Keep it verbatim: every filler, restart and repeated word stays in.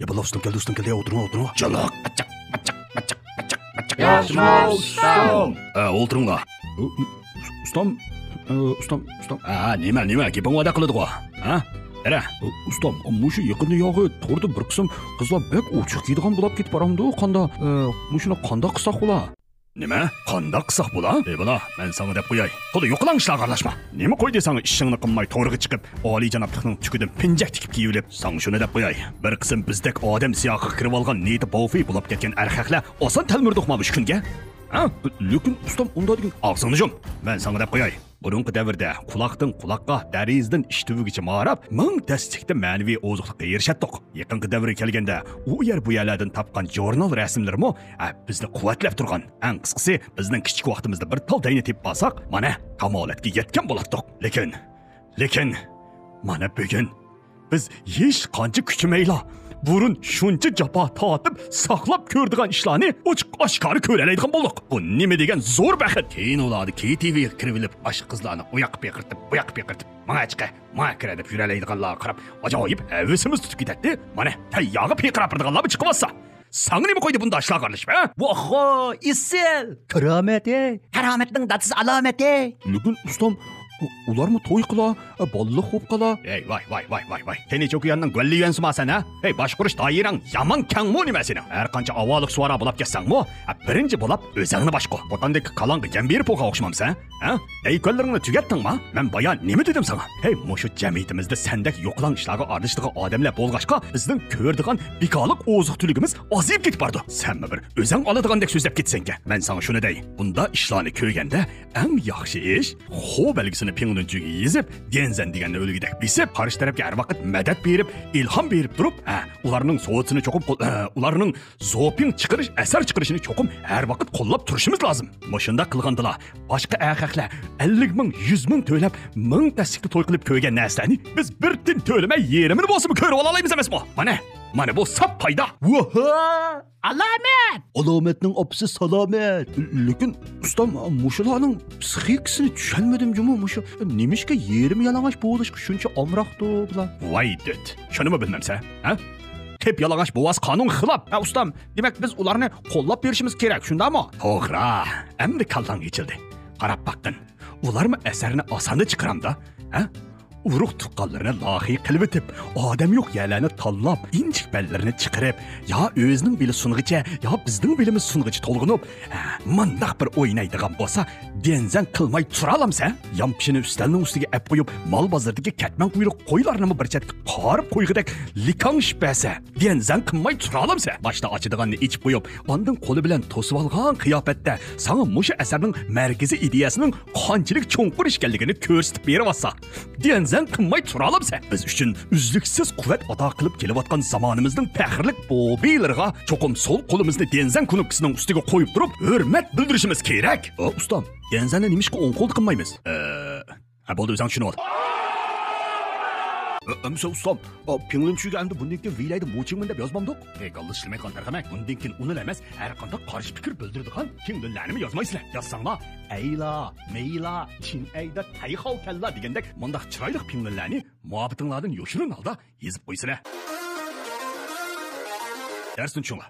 يا باللا، ئۇستام كەلدى، ئۇستام كەلدى، يا ئولتۇرۇڭلار، ئولتۇرۇڭلار. جالاق، ئاچچىق، ئاچچىق، ئاچچىق، ئاچچىق، ئاچچىق. ياخشىمۇ ئۇستام؟ ئە، ئولتۇرۇڭلار. ئۇ-، ئۇ-، ئۇستام، ئە، ئۇستام، ئۇستام. ئە، نېمە، نېمە، گېپىڭ ۋەدە قىلىدىغۇ؟ ھە؟ ئەرە. ئۇ-، ئۇستام، مۇشۇ يېقىندا ياغى توردا بىر قىسىم قىزلار بەك ئوچۇق كىيىدىغان بولاپ كېتىپ بارامدۇ، قاندا؟ ئە، مۇشۇنى قانداق قىلساق بولا؟ نېمە؟ قانداق قىلساق بولا؟ ئەي بالا، مەن ساڭا دەپ قوياي. تولا يوقىلاڭ ئىشلارغا ئارىلاشما. نېمە قويدى ساڭا ئىشىڭنى قىلماي تورغا چىقىپ، ئالىيجانابلىقنىڭ تۈكىدىن پىنجەك تىكىپ كىيىۋېلىپ؟ ساڭا شۇنى دەپ قوياي. بىر قىسىم بىزدەك ئادەم سىياقىغا كىرىۋالغان نىيىتى باۋفېي بولاپ كەتكەن ئەر خەقلەر ئاسان تەلمۈردۇقما مۇشۇ كۈنگە؟ ھە؟ لېكىن ئۇستام ئۇنداق دېگەن. ئاغزىڭنى يۇم. مەن ساڭا دەپ قوياي. بۇرۇنقى دەۋردە قۇلاقتىن قۇلاققا، دەرىزىدىن ئىش تۈۋىگىچە ماراپ، مىڭ تەسلىكتە مەنىۋى ئوزۇقلۇققا ئېرىشەتتۇق. يېقىنقى دەۋرگە كەلگەندە، ئۇ يەر بۇ يەرلەردىن تاپقان ژۇرنال رەسىملىرىمۇ، ھە، بىزنى قۇۋۋەتلەپ تۇرغان. ئەڭ قىسقىسى، بىزنىڭ كىچىك ۋاقتىمىزدا بىر تال دەينى تېپىپ ئالساق، مانا، كامالەتكە يەتكەن بولاتتۇق. لېكىن، لېكىن، مانا بۈگۈن بىز ھېچ قانچە كۈچىمەيلا، بۇرۇن شۇنچە جاپا تارتىپ ساقلاپ كۆرىدىغان ئىشلارنى ئوچۇق ئاشكارا كۆرەلەيدىغان بولدۇق. بۇ نېمە دېگەن زور بەخت! كىنولاردا كېي تى ۋىگە كىرىۋېلىپ، باشقا قىزلارنى ئۇ ياققا پىقىرتىپ، بۇ ياققا پىقىرتىپ، ماڭا چىقە، ماڭا كىرە دەپ يۈرەلەيدىغانلارغا قاراپ ئاجايىپ ھەۋىسىمىز تۇتۇپ كېتەتتى. مانا، تەييارغا پىقىراپ بېرىدىغانلارمۇ چىقىۋاتسا. ساڭا نېمە قويدى بۇنداق ئىشلارغا ئارىلىشىپ، ھە؟ ۋاھھو، ئېسىل! كارامەت، ھەي! كارامەتنىڭ دادىسى ئالامەت، ھەي! لېكىن ئۇستام، ئۇ-، ئۇلارمۇ توي قىلا، بالىلىق بولۇپ قالا. ھەي، ۋاي، ۋاي، ۋاي، ۋاي، ۋاي. تېنى چوكياننىڭ گۈەنلىيۈەنسىما سەن، ھە؟ ھەي، باشقۇرۇش دائىرەڭ يامان كەڭمۇ نېمە سېنىڭ؟ ھەر قانچە ئاۋالىق سۇۋارا بولاپ كەتسەڭمۇ، ھە، بىرىنچى بولاپ ئۆزەڭنى باشقۇر. قوتاندىكى كالاڭغا يەم بېرىپ بولغان ئوخشىمامسەن، ھە؟ ھەي، كۆللىرىڭنى تۈگەتتىڭما؟ مەن بايا نېمە دېدىم ساڭا؟ ھەي، مۇشۇ جەمئىيىتىمىزدە سەندەك يوقىلاڭ ئىشلارغا ئارىلىشىدىغان ئادەملەر بولغاچقا، بىزنىڭ كۆرىدىغان بىكارلىق ئوزۇق-تۈلۈكىمىز ئازىيىپ كېتىپ بارىدۇ. سەنمۇ بىر ئۆزەڭ ئالىدىغاندەك سۆزلەپ كېتىسەنكەن. مەن ساڭا شۇنى دەي، بۇنداق ئىشلارنى كۆرگەندە، ئەڭ ياخشى ئىش، خو بەلگىسىنى پىڭلۈنچۈگە يېزىپ، ديەنزەن دېگەننى ئۈلگىدەك بېسىپ، قارشى تەرەپكە ھەر ۋاقىت مەدەت بېرىپ، ئىلھام بېرىپ تۇرۇپ، ھە، ئۇلارنىڭ سودىسىنى چوقۇم قول-، ھە، ئۇلارنىڭ زوپىڭ چىقىرىش، ئەسەر چىقىرىشىنى چوقۇم ھەر ۋاقىت قوللاپ تۇرۇشىمىز لازىم. مۇشۇنداق قىلغاندىلا، باشقا ئەر خەقلەر ئەللىك مىڭ، يۈز مىڭ تۆلەپ، مىڭ تەسلىكتە توي قىلىپ كۆرگەن نەرسىلەرنى بىز بىر تىن تۆلىمەي يېرىمىنى بولسىمۇ كۆرۈۋالالايمىز ئەمەسمۇ؟ مانا، مانا بۇ ساپ پايدا. ۋاھا! ئالامەت! ئالامەتنىڭ ئاپىسى سالامەت. لېكىن ئۇستام، مۇشۇلارنىڭ پسىخىكىسىنى چۈشەنمىدىم جۇمۇ، مۇشۇ نېمىشقا يېرىم يالىڭاچ بولۇشقا شۇنچە ئامراقتۇ بۇلار؟ ۋاي دۆت، شۇنىمۇ بىلمەمسەن، ھە؟ قىپيالىڭاچ بوۋاس قانۇنغا خىلاپ. ھە، ئۇستام، دېمەك، بىز ئۇلارنى قوللاپ بېرىشىمىز كېرەك، شۇنداقمۇ؟ توغرا. ئەمدى كاللاڭ ئېچىلدى. قاراپ باققىن. ئۇلارمۇ ئەسەرنى ئاساندا چىقىرامدا؟ ھە؟ ئۇرۇق-تۇغقانلىرىنى لاخىي قىلىۋېتىپ، ئادەم يوق يەرلەرنى تاللاپ، ئىنچىكە بەللىرىنى چىقىرىپ، يا ئۆزىنىڭ بېلى سۇنغىچە، يا بىزنىڭ بېلىمىز سۇنغىچە تولغىنىپ، ھە، مانداق بىر ئوينايدىغان بولسا، ديەنزەن قىلماي تۇرالامسەن؟ يانپىشىنى ئۈستەلنىڭ ئۈستىگە ئەپ قويۇپ، مال بازىرىدىكى كەتمەن قۇيرۇق قويلارنىمۇ بىر چەتكە قارىپ قويغۇدەك لىكاڭشىپ بەرسە، ديەنزەن قىلماي تۇرالامسەن؟ باشتا ئاچىدىغاننى ئېچىپ قويۇپ، ئاندىن قولى بىلەن توسۇۋالغان قىياپەتتە ساڭا مۇشۇ ئەسەرنىڭ مەركىزىي ئىدىيەسىنىڭ قانچىلىك چوڭقۇر ئىكەنلىكىنى كۆرسىتىپ بېرىۋاتسا، ديەنزەن قىلماي تۇرالامسەن؟ بىز ئۈچۈن ئۈزلۈكسىز قۇۋۋەت ئاتا قىلىپ كېلىۋاتقان زامانىمىزنىڭ پەخىرلىك بوبىلىرىغا چوقۇم سول قولىمىزنى ديەنزەن كۇنۇپكىسىنىڭ ئۈستىگە قويۇپ تۇرۇپ، ھۆرمەت بىلدۈرۈشىمىز كېرەك. ئۇ، ئۇستام، ديەنزەننى نېمىشقا ئوڭ قولدا قىلمايمىز؟ ئە، ھە، بولدى، ئۆزۈڭ چۈشىنىۋال. ئە، ئەمىسە ئۇستام، ئا، پىڭلىنچۈگە ئەمدى بۇندىن كېيىن ۋىيلەيدە موچىڭمېن دەپ يازمامدۇق؟ ھەي، گاللا ئىشلىمەيدىغان تەرخەمەك. بۇندىن كېيىن ئۇنىلا ئەمەس، ھەر قانداق قارشى پىكىر بىلدۈرىدىغان پىڭلىنلەرنىمۇ يازمايسىلەر. يازساڭلار، ئەيلا، مەيلا، چىن ئەيدا، تەيخاۋ كەللا دېگەندەك مۇنداق چىرايلىق پىڭلىنلەرنى مۇھەببىتىڭلاردىن يوشۇرۇن ھالدا يېزىپ قويسىلەر. دەرستىن چۈشۈڭلار.